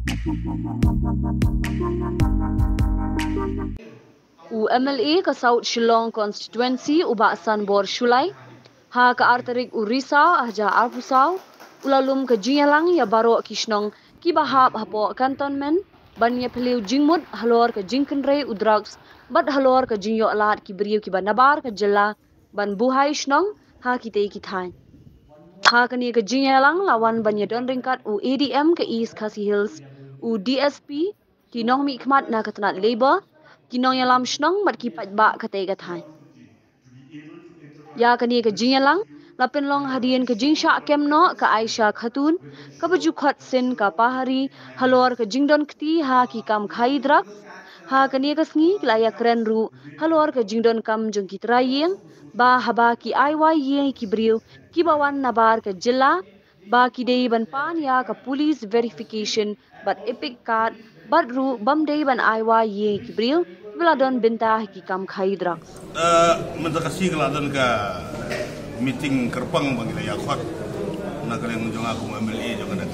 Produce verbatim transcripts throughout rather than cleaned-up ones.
U M L A ka South Shillong Constituency u Bah Sanbor Shullai, ha ka ar tarik u Risaw arhajar arphew saw, u la lum ka jingïalang ïa baroh ki shnong kiba hap hapoh cantonment ban ïa phylliew jingmut halor ka jingkynrei u drugs bad halor ka jingïoh lad ki briew kiba nabar ka jylla ban buhai shnong ha kitei ki thaiñ. Ha kane ka jingïalang la wan ban ïadon ryngkat u A D M ka East Khasi Hills, u D S P, ki nongmihkhmat na ka tnat Labour, ki nongïalam shnong bad ki paidbah katei ka thaiñ. Ïa kane ka jingïalang la pynlong hadien ka jingshah kem noh ka Aisha Khatun, kaba ju khot Sin ka Pahari, halor ka jingdon kti ha ki kam khaïi drugs. Ha kane ka sngi ki la ïakren ruh halor ka jingdonkam jong ki trai ïing, ba haba ki ai wai ïing ïa ki briew kiba wan nabar ka jylla, ba ki dei ban pan ïa ka police verification bad EPIC card, bad ruh bym dei ban ai wai ïing ïa ki briew kiba la don bynta ha ki kam khaïi drugs. Eh, mynta ka sngi ka la don ka meeting kyrpang ba ngi la ïa khot na ka liang jong nga kum u M L A jong ka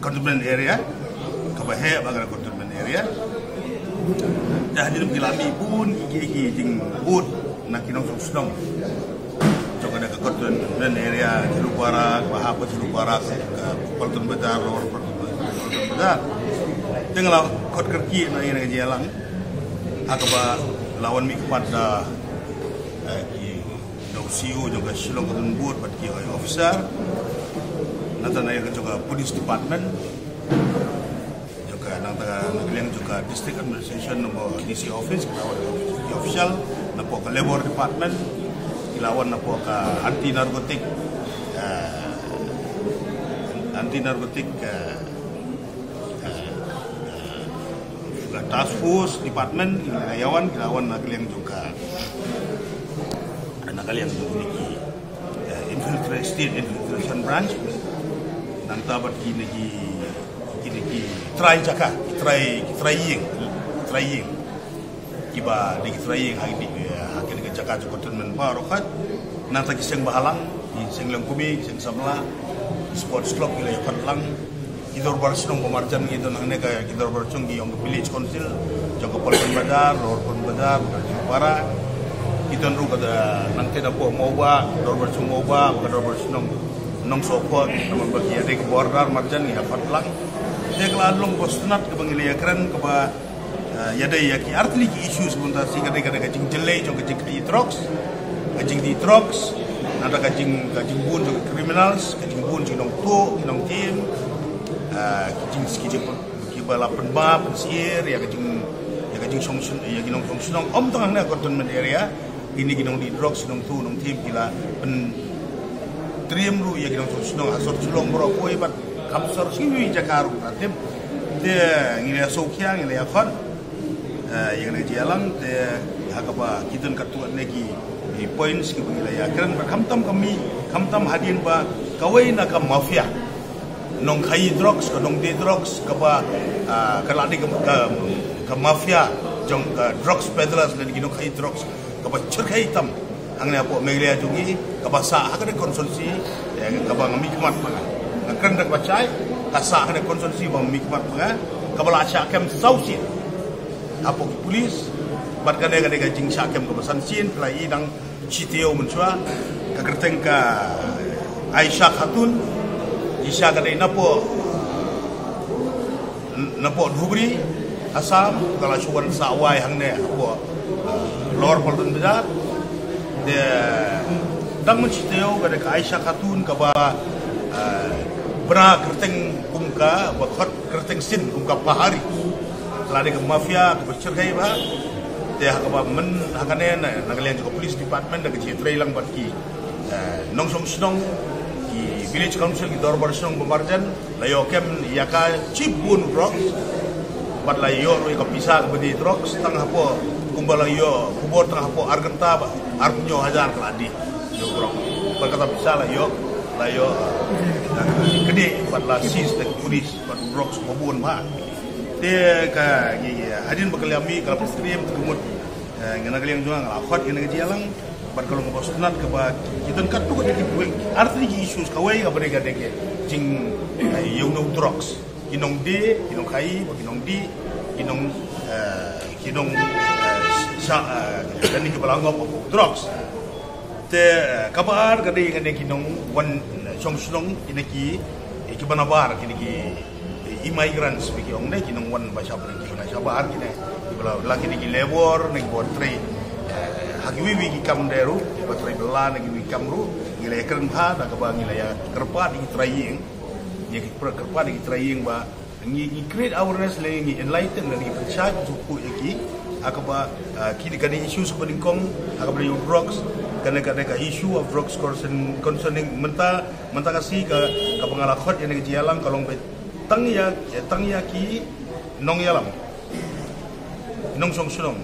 cantonment area, kaba heh ba ka cantonment area. Te hadien ba ngi la mih bun ki, ki, ki jingbud na ki nongshong shnong jong ka cantonment area, Julukwara, ba hap ka Julukwara, ka Pallton Bazar, Lower Pallton Bazar. Te nga la khot kyrkieh na ïa ka jingïalang ha kaba la wan mihkhmat da, eh, ki, da u C E O jong ka Shillong Canton Board bad ki high officer. Nangta na ïa ka jong ka police department, jong ka, nangta na ka liang jong ka district administration, na ka D C office, ki la wan ki official, napoh ka labour department, ki la wan napoh ka anti narcotic, eh, anti narcotic, eh, eh, eh, ka task force department, ki la ïa wan, ki la wan na ka liang jong ka, na ka liang jong ki, eh, infiltra-, state infiltration branch, nangta bad kine ki, kine ki trai jaka, ki trai, ki trai ïing, trai ïing. Kiba dei ki trai ïing ha kine, ha kine ki jaka jong ka cantonment baroh khat. Nangta ki seng bahalang, ki seng longkmie, ki seng samla, ki sports club ki la ïa khot lang. Ki dorbar shnong ba marjan ki don hangne, ka ki dorbar shnong ki ong ka village council, jong ka Pallton Bazar, Lower Pallton Bazar, ka Julukwara. Ki don ruh ka da nangta napoh Mawbah, dorbar shnong Mawbah, ka dorbar shnong Nongsohphot, namar ba ki ïadei ka border marjan, ki ïa khot lang. Te ka la long ka sngewtynnat kaba ngi la ïakren kaba, eh, ïadei ïa ki artylli ki issues, mynta shi ka dei, ka dei ka jingjyllei jong ka jingkhaïi drugs, ka jingdih drugs, nangta ka jing, ka jingbun jong ki criminals, ka jingbun jong ki nongtuh, ki nongtim, eh, ki jing, ki jing, kiba la pynbha, pynsyier ïa ka jing, ïa ka jingshong, ïa ki nongshong shnong, ym tang hangne ha cantonment area. Kine ki nongdih drugs, ki nongtuh, nongtim, ki la pyntriem ruh ïa ki nongshong shnong ha sor Shillong baroh kawei bad kham sor shisha jaka ruh, ka tip. Te ngi la ïa sngewkhia, ngi la ïa khot, eh, ïa kane ka jingïalang, te ha kaba ki don katto katne ki, ki points kiba ngi la ïakren bad khamtam ka mih, khamtam hadien ba kawei na ka mafia nongkhaïi drugs, ka nongdih drugs, kaba, ah, ka la dei ka, ka, ka mafia jong ka drugs peddlers lane ki nongkhaïi drugs kaba shyrkhei tam hangne hapoh Meghalaya jong ngi, kaba sah ha kane ka constituency, eh, kaba nga mihkhmat ma nga. Nga kren da kaba shai, ka sah ha kane ka constituency ba nga mihkhmat ma nga, kaba la shah kem saw sien hapoh ki police bad kane ka dei ka jingshah kem kaba san sien. Phi la i dang shi taïew mynshuwa, ka kyrteng ka Aisha Khatun, Aisha ka dei napoh, napoh Dhubri, Assam, ka la shu wan sah wai hangne hapoh, uh, Lower Pallton Bazar. Te tang mynshi taïew ka dei ka Aisha Khatun kaba, uh, bna kyrteng kum ka, ba khot kyrteng Sin kum ka Pahari. Ka la dei ka mafia kaba shyrkhei bha. Te ha kaba myn, ha kane na, na ka liang jong ka police department da ka jingïatreilang bad ki, eh, nongshong shnong, ki village council, ki dorbar shnong ba marjan, la ïoh kem ïa ka shibun drugs bad la ïoh ruh ïa ka pisa kaba die drugs, tang hapoh, kumba la ïoh khubor, tang hapoh ar kynta ba arphew hynñiew hajar ka la die ïa u drugs. Bad kata pisa la ïoh, la ïoh, eh, kdie bad la seize da ki police bad u drugs uba bun bha. Te ka, ngi, ngi, hadien ba ka la mih, ka la pyntriem, te ka mut, eh, nga na ka liang jong nga, nga la khot ïa kane ka jingïalang bad ka long kaba sngewtynnat kaba ki don katto katne ki, ki artylli ki issues, kawei kaba dei ka dei ka jing, eh, ïa une u drugs. Ki nongdie, ki nongkhaii, ki nongdih, ki nong, eh, ki nong, eh, sha, eh, kane kiba la ngop ha drugs. Te, eh, kaba ar ka dei kane ki nongwan, eh, shong shnong, kine ki, eh, kiba nabar, kine ki, eh, immigrants ba ki ong ne, ki nongwan ba shabar, kiba na shabar kine, kiba la, la kine ki labour ne kiba trei, eh, ha kiwei kiwei ki kam de ruh, kiba trei bylla ne kiwei ki kam ruh, ngi la ïakren bha da kaba ngi la ïakyrpad ïa ki trai ïing, ïa ki kyrpad ïa ki trai ïing ba ngi, ngi create awareness lane ngi enlighten lane ngi pynshai pynsuh ïa ki ha kaba, ah, ki, kane issues kaba nyngkong ha kaba ïa drugs, kane, kane ka issue of drugs concern, concerning mynta, mynta ka sngi ka, kaba nga la khot ïa kane ka jingïalang ka long ba tang ïa, tang ïa ki nongïalam, nongshong shnong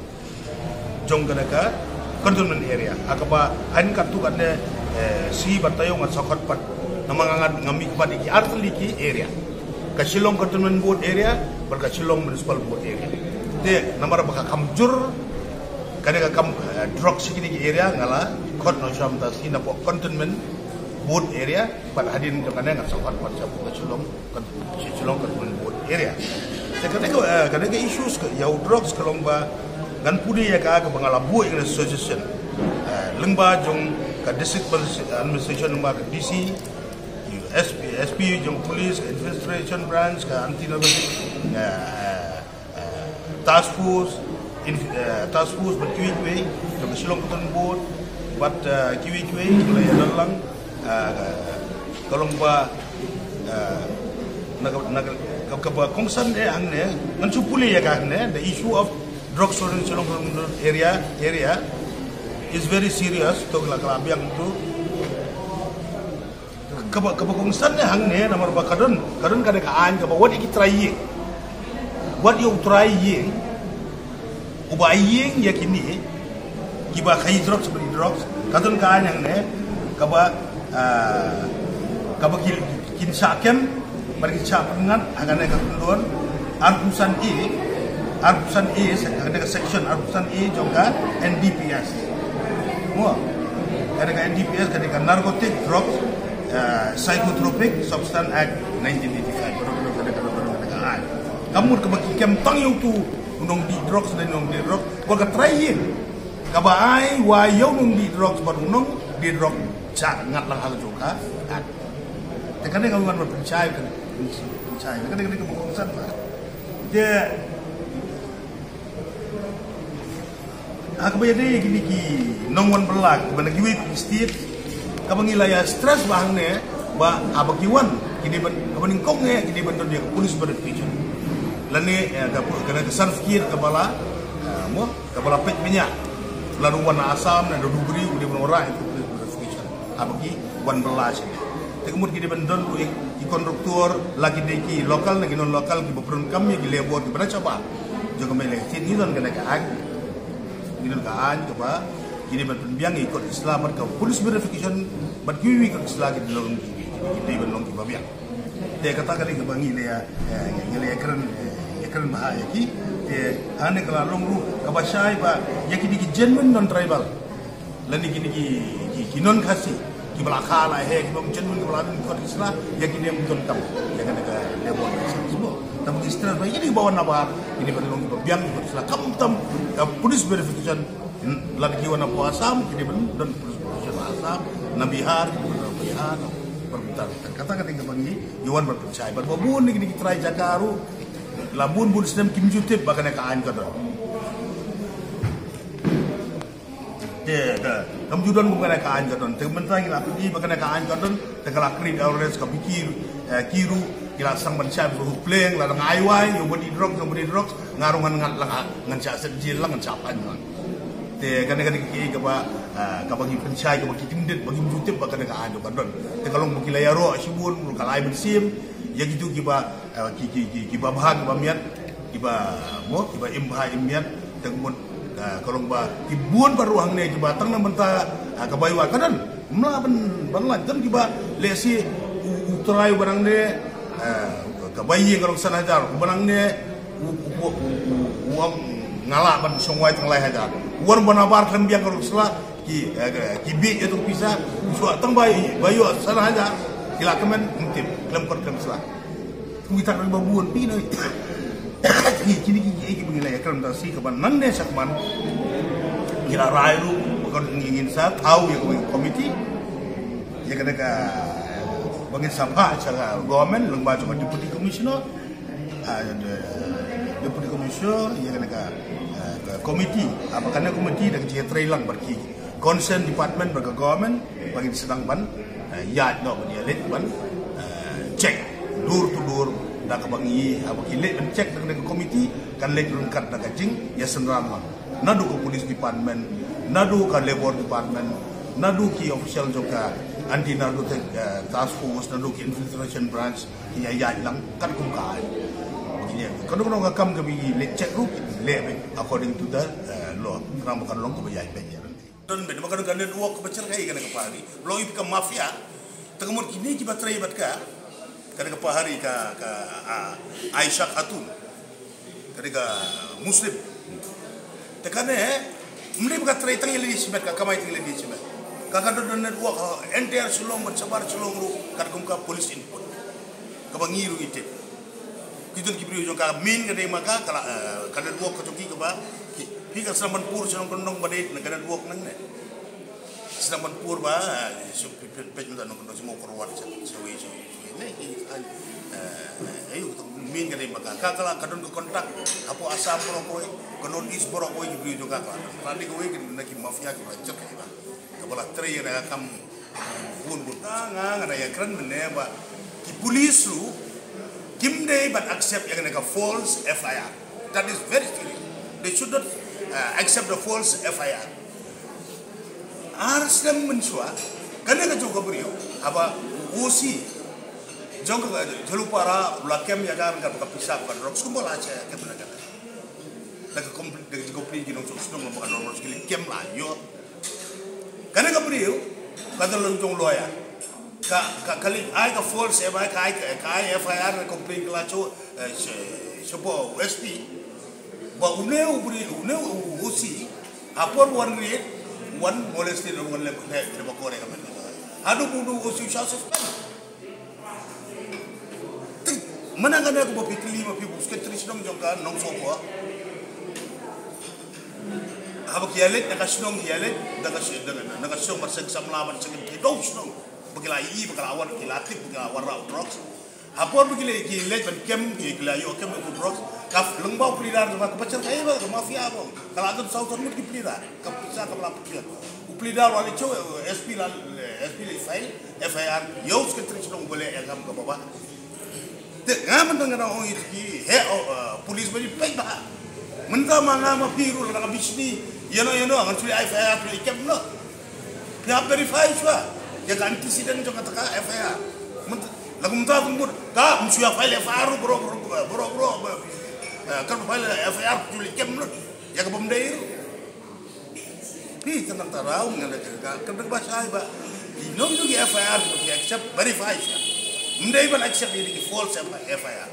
jong kane ka containment area ha kaba hynnin katto katne, eh, sngi ba taïew ngan sa khot pat. Namar nga, nga mih pat ïa ki artylli ki area, ka Shillong Cantonment Board area bad ka Shillong Municipal Board area. Te namar ba ka kam jur kane ka kam, eh, drugs ha kine ki area, nga la khot noh sha mynta sngi napoh Cantonment Board area, bad hadien jong kane ngan sa khot pat shapoh ka Shillong, kan, Shillong Cantonment Board area. Te kane ka, eh, kane ka issues ka ïa u drugs ka long ba ngan pule ïa ka, kaba nga la buh ïa ka suggestion, eh, lyngba jong ka district administration, lyngba ka D C, S P, S P jong police, ka administration branch, ka anti narcotic, eh, eh, task force, in, eh, task force bad kiwei kiwei jong ka Shillong Cantonment Board bad, eh, kiwei kiwei kiba la ïadon lang, eh, ka long ba, eh, na ka, na ka, ka, kaba kongsan eh hangne, ngan shu pule ïa ka hangne, the issue of drugs in Shillong Cantonment area, area is very serious, to ka la, ka la biang to. Kaba, kaba kongsan ne hangne namar ba ka don, ka don kane ka aiñ kaba wat ïa ki trai ïing, wat ïa u trai ïing uba ïing ïa kine kiba khaii drugs, bad drugs, ka don ka aiñ hangne kaba, ah, kaba ki, kin shah kem bad kin shah pynngat ha kane ka kyndon arphew san A, arphew san A, se-, kane ka section arphew san A jong ka N D P S. Mo, kane ka N D P S, kane ka Narcotic Drugs, eh, Psychotropic Substance Act nineteen eighty-five. Kane, kane, kane, kane, kane ka aiñ. Ka mut kaba ki kem tang ïa uto u nongdih drugs ne u nongdie drugs, bad ka trai ïing kaba ai wai ïa u nongdih drugs bad u nongdie drugs shah ngat lang ha ka jong ka. Te kane nga wan ban pynshai, kane pynshai, kane, kane kaba kongsan ba. Te ha kaba ïadei ïa kine ki nongwan bylla kiba na kiwei ki state, kaba ngi la ïa stress ba hangne ba haba ki wan, ki dei ban, kaba nyngkong eh ki dei ban don ïa ka police verification. Lane, eh, ka, ka, ka certificate kaba la, eh, mo, kaba la peit bniah. Lada u wan na Assam, na Dhubri, u dei ban wanrah ïa ka police verification haba ki wan bylla shane. Te ka mut ki dei ban don ruh ïa ki contractor, la ki dei ki local ne ki non local, kiba pyndonkam ïa ki labour kiba na shabar jong ka Meghalaya State, ngi don kane ka aiñ. Ngi don ka aiñ kaba ki dei ban pynbiang ïa ki kot ki sla bad ka police verification bad kiwei kiwei ki kot ki sla ki dei long ki, ki, ki dei ban long kiba biang. Te kata ka dei kaba ngi la ïa, eh, ngi la ïakren, eh, ïakren bha ïa ki. Te hangne ka la long ruh kaba shai ba ïa kine ki genuine non-tribal lane kine ki, ki, ki non-Khasi kiba la kha la heh, kiba ym genuine, kiba la don kot ki sla, ïa kine ym donkam ïa kane ka labour licence mo. Tang ba ngi stress ba ïa kine kiba wan nabar, kine ba long kiba biang ki kot ki sla, khamtam ka police verification. Lada ki wan napoh Assam, kine ban don police verification na Assam, na Bihar, kine ban don Bihar, na, ban, kata ka dei kaba ngi ïa wan ban pynshai. Bad ba bun ne kine ki trai jaka ruh la bun bun snem kim ju tip ba kane ka aiñ ka don. Te, te, kam ju don kum kane ka aiñ ka don. Te mynta ngi la pyni ba kane ka aiñ ka don, te ka la create awareness, ka biki, eh, ki ruh ki la sdang ban shai ba ruh pleng, la dang ai wai ïa u ba dih drugs, ïa u ba dih drugs, nga ruh ngan, ngan, ngan shah set jail lang, ngan shah fine lang. Te kane, kane ka dei kaba, eh, kaba ngi pynshai, kaba ki kyndit ba kim ju tip ba kane ka aiñ ka don. Te ka long ba ki la ïaroh shibun ruh ka la ai mynsiem ïa kito kiba, eh, ki, ki, ki, kiba bha kiba miat, kiba, mo, kiba im bha im miat, te ka mut, ah, ka long ba ki bun pat ruh hangne kiba tang na mynta, ah, kaba ïa ka don. Ym lah ban, ban lait, don kiba lehse u, u trai uba nangne, ah, kaba ïa ka long san hajar, uba nangne u, u, u, u, u ong nga lah ban shong wai tang lai hajar. U wan ban nabar khlem biang ka ruh sla, ki, eh, ki bieit ïa tu pisa, u shuwa tang ba, ba ïoh san hajar, ki la kmen, ym tip, khlem kot khlem sla. Wi tak ba bun phi noi. Ki kini ki ki ki ngi la ïakren da si ka ban nang ne sak man. Ngi la rai ruh ba kan ngi ngin sa thaw ïa ka committee. Ïa ka ka ba ngin sa pha cha ka government lang ba cha ka deputy commissioner. Ah, de-, deputy commissioner ïa ka ka ah, ka committee. Ah, ba ka committee da ka jia trei lang bad ki concern department bad ka government ba ngin sdang ban ah, ïaid noh ban ïa leit ban ah, check door to door da ka ba ngi ah, ba ki leit ban check da ka committee kan leit ryngkat da ka jingïasynran lang. Naduh ka police department, naduh ka labor department, naduh ki official jong ka anti narcotic ah, task force, naduh ki infiltration branch, ki ïa ïaid lang katkum ka ai. Kine, kano kano ka kam ka ba ngi leit check ruh, leit according to the ah, law. Khnang ba kan long ka ba ïaid beit ïa. Don beit, ba ka don ka network ka ba cher ka ïa kane ka pahari. Long ïa ka mafia. Te ka mut kine ki ba trei bad ka. Kane ka pahari ka, ka, ah, Aisha Khatun. Kane ka Muslim. Te kane, mne ba ka trei tang ïa lade shimet, ka kamai tang ïa lade shimet. Ka ka don, don network, ha, entire Shillong, bad shabar Shillong ruh, katkum ka police input. Ka ba ngi ruh ngi tip. Ki don ki briew jong ka, main ka dei ma ka, ka la, eh, ka network ka jong ki ka ba, ki, phi ka sdang ban pur sha nongkyndong ba dei, na ka network nang ne. Sdang ban pur ba, eh, shu phi, phi, phi, nongkyndong shu mo korwat sha, sha wei, sha wei, sha wei. Ne, ki, eh, eh, ayu, ka main ka dei ma ka. Ka, ka la, ka don ka contact, hapoh Assam baroh kawei, ka North East baroh kawei, ki briew jong ka, ka la. Ka dei kawei, ki na ki mafia, ki ba cher ka ba. Ka ba la trei na ka kam Bun bun. Nga, nga, nga da ïakren mynne ba ki police ruh kim dei ban accept ïa kane ka false F I R. That is very serious. They should not uh, accept the false F I R. Ar snem mynshuwa kane ka jong ka briew haba O C jong ka Jhalupara u la kem ïa ka, ka, ka pisa ka drugs kumba la cha kem na ka. Da ka complain, da ka complain ki nongshong shnong ba ka drugs ki la kem la ïoh. Kane ka briew ka da long jong lawyer. Ka, ka, ka leit ai ka false F I R, ka ai, ka ai F I R na complain ka la shu, eh, shu, shu ba U S P. Ba une u briew, une u O C, ha por wan raid, wan molest, wan leh, leh, leh bakor ïa ka men. Haduh ba une u O C u shah suspend. Te, mynta kane ka ba phi kylli ma phi ba u secretary shnong jong ka Nongsohphoh. Haba ki ïaleit na ka shnong ki ïaleit, na ka shi-, na ka, na ka shnong ba seng samla ba seng ki dong shnong. Ba ki la ïohi, ba ki la wan, ki la tip, ba ki la wanrah u drugs. Ha por ba ki leit, ki leit ban kem, ki la ïoh kem u drugs. Ka lyngba u pulidar ba ka ba cher ka ïa ba ka mafia ba. Ka la don saw ton mut ki pulidar. Ka pisa ka ba la pulidar. U pulidar wa leit shu, S P la, S P la file F I R, ïa u secretary shnong ba leh ïa ka kam ka ba ba. Te nga mynta nga dang ong ïa ki, he, oh, uh, police ba ïa peit ba. Mynta ma nga ma phi ruh la nga bishni, ïa no, ïa no, ngan shu leh F I R shu leh kem no. Phi hap verify shuwa. Ïa ka antecedent jong kata ka F I R. Mynta, la kumta ka mut, ka, ym shu ïa file F I R ruh, bro, bro, bro, bro, bro. Eh, kan file F I R shu leh kem no. Ïa ka bym dei ruh. Phi, tang nang taraw, ngan da ka, ka, ka, ba shai ba. Ino, ino ki F I R, ki accept, verify sha. Ym dei ban accept ïa ki false F I R.